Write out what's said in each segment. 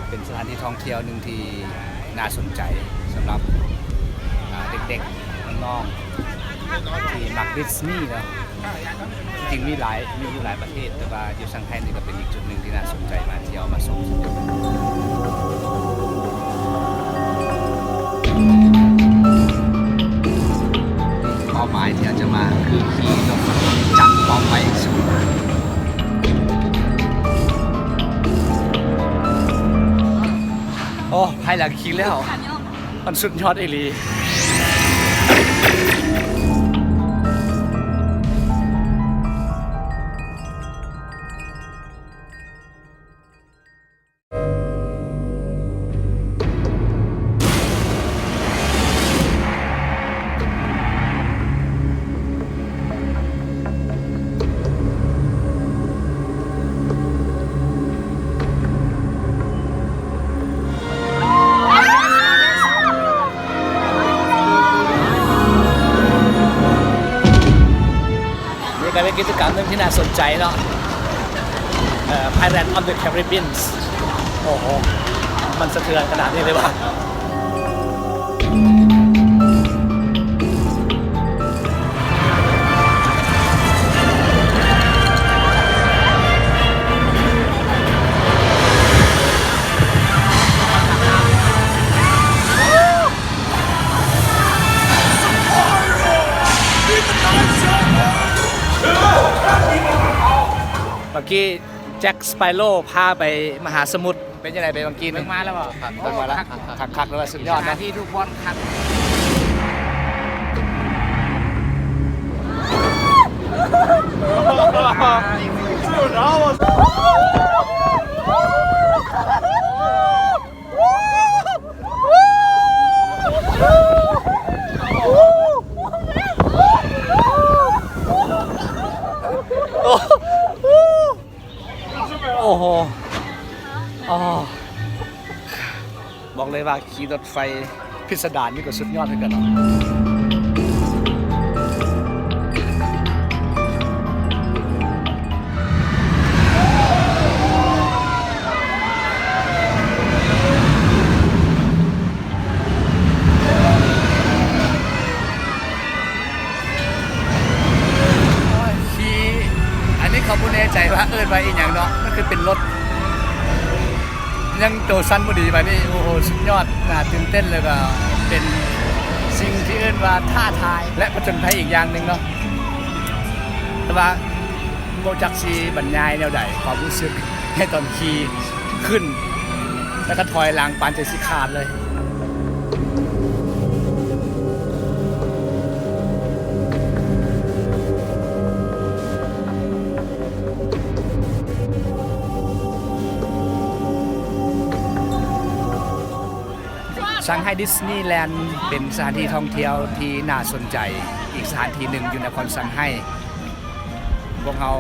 ເປັນສະຖານທີ່ທ່ອງທ່ຽວໜຶ່ງທີ່ໜ້າສົນໃຈສຳລັບ ອ່າ ເດັກໆ ນ້ອງໆ ທີ່ມັກດິສນີເນາະ. ທີ່ຈິງມີຫຼາຍ ມີຢູ່ຫຼາຍປະເທດ ແຕ່ວ່າຢູ່ຊັງໄຮນີ້ກໍເປັນອີກຈຸດໜຶ່ງທີ່ໜ້າສົນໃຈ ມາທ່ຽວມາຊົມ. ເປົ້າໝາຍທີ່ເຮົາຈະມາຄືຂີ່ລົດຈັກຄວາມໄວສູງ. ໂອ້ ພາຍຫຼັງຂີ່ແລ້ວ ມັນສຸດຍອດອີ່ຫຼີ. ນີ້ກໍເປັນກິດຈະກຳໜຶ່ງທີ່ໜ້າສົນໃຈເນາະ ເອີ Pirates of the Caribbean. ໂອ້ໂຫ ມັນສະເທືອນຂະໜາດນີ້ເລີຍຫວາ? ເມື່ອກີ້ ແຈັກ ສະປາໂຣ ພາໄປມະຫາສະໝຸດ ເປັນຈັ່ງໃດໄປວັງກີນ? ເບິ່ງມາແລ້ວບໍ່? ຄັກ ເບິ່ງມາແລ້ວ ຄັກ ຄັກ ຄັກ ຫຼືວ່າສຸດຍອດເນາະ? ສະຖານທີ່ທຸກບ່ອນຄັກ. ໂອ້ໂຫ ອໍ ບອກເລີຍວ່າຂີ່ລົດໄຟພິດສະດານນີ້ກໍສຸດຍອດຄືກັນເນາະ. ໂອ້ຍ ຂີ່ ອັນນີ້ເຂົາບໍ່ແນ່ໃຈວ່າເອີ້ນວ່າອີ່ຫຍັງເນາະ ມັນຄືເປັນລົດ ຍັງໂຕສັ່ນບໍ່ດີບາດນີ້. ໂອ້ໂຫ ສຸດຍອດ ໜ້າຕື່ນເຕັ້ນ ແລ້ວກໍເປັນສິ່ງທີ່ເອີ້ນວ່າທ້າທາຍ ແລະ ຜະຈົນໄພອີກຢ່າງໜຶ່ງເນາະ. ແຕ່ວ່າບໍ່ຈັກຊິບັນຍາຍແນວໃດ ຄວາມຮູ້ສຶກໃນຕອນຂີ່ຂຶ້ນ ແລ້ວກໍຖອຍຫຼັງປານໃຈຊິຂາດເລີຍ. ຊັງໄຮດິສນີແລນ ເປັນສະຖານທີ່ທ່ອງທ່ຽວທີ່ໜ້າສົນໃຈອີກສະຖານທີ່ໜຶ່ງຢູ່ນະຄອນຊັງໄຮ. ພວກເຮົາ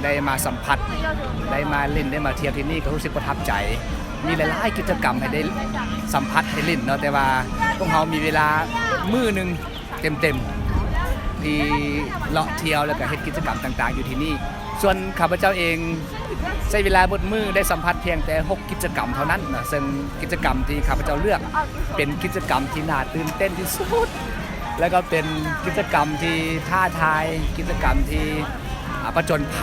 ໄດ້ມາສຳຜັດ ໄດ້ມາຫຼິ້ນ ໄດ້ມາທ່ຽວທີ່ນີ້ ກໍຮູ້ສຶກປະທັບໃຈ. ມີຫຼາຍໆກິດຈະກຳໃຫ້ໄດ້ສຳຜັດ ໄດ້ຫຼິ້ນເນາະ, ແຕ່ວ່າພວກເຮົາມີເວລາມື້ໜຶ່ງເຕັມໆ ທີ່ເລາະທ່ຽວ ແລ້ວກໍເຮັດກິດຈະກຳຕ່າງໆຢູ່ທີ່ນີ້. ສ່ວນຂ້າພະເຈົ້າເອງ ໃຊ້ເວລາໝົດມື້ໄດ້ສຳຜັດພຽງແຕ່ຫົກກິດຈະກຳເທົ່ານັ້ນເນາະ, ເຊິ່ງກິດຈະກຳທີ່ຂ້າພະເຈົ້າເລືອກເປັນກິດຈະກຳທີ່ໜ້າຕື່ນເຕັ້ນທີ່ສຸດ ແລ້ວກໍເປັນກິດຈະກຳທີ່ທ້າທາຍ, ກິດຈະກຳທີ່ ອາ ຜະຈົນໄພ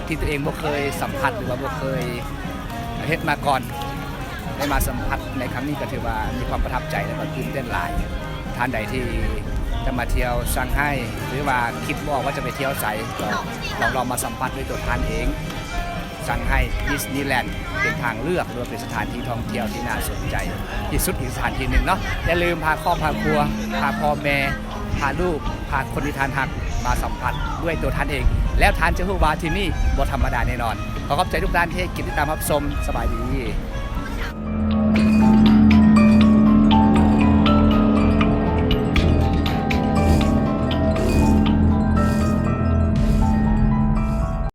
ທີ່ຕົວເອງບໍ່ເຄີຍສຳຜັດ ຫຼືວ່າບໍ່ເຄີຍເຮັດມາກ່ອນ. ໄດ້ມາສຳຜັດໃນຄັ້ງນີ້ກໍຖືວ່າມີຄວາມປະທັບໃຈ ແລ້ວກໍຕື່ນເຕັ້ນຫຼາຍ. ທ່ານໃດທີ່ຈະມາທ່ຽວຊັງໄຮ ຫຼືວ່າຄິດບໍ່ອອກວ່າຈະໄປທ່ຽວໃສ ກໍລອງ ລອງມາສຳຜັດດ້ວຍຕົວທ່ານເອງ. ຊັງໄຮດິສນີແລນ ເປັນທາງເລືອກ ຫຼືວ່າເປັນສະຖານທີ່ທ່ອງທ່ຽວທີ່ໜ້າສົນໃຈທີ່ສຸດອີກສະຖານທີ່ໜຶ່ງເນາະ. ຢ່າລືມພາຄອບພາຄົວ ພາພໍ່ແມ່ ພາລູກ ພາຄົນທີ່ທ່ານຮັກມາສຳຜັດດ້ວຍຕົວທ່ານເອງ ແລ້ວທ່ານຈະຮູ້ວ່າທີ່ນີ້ບໍ່ທຳມະດາແນ່ນອນ. ຂໍຂອບໃຈທຸກທ່ານທີ່ໃຫ້ກຽດຕິດຕາມຮັບຊົມ. ສະບາຍດີ.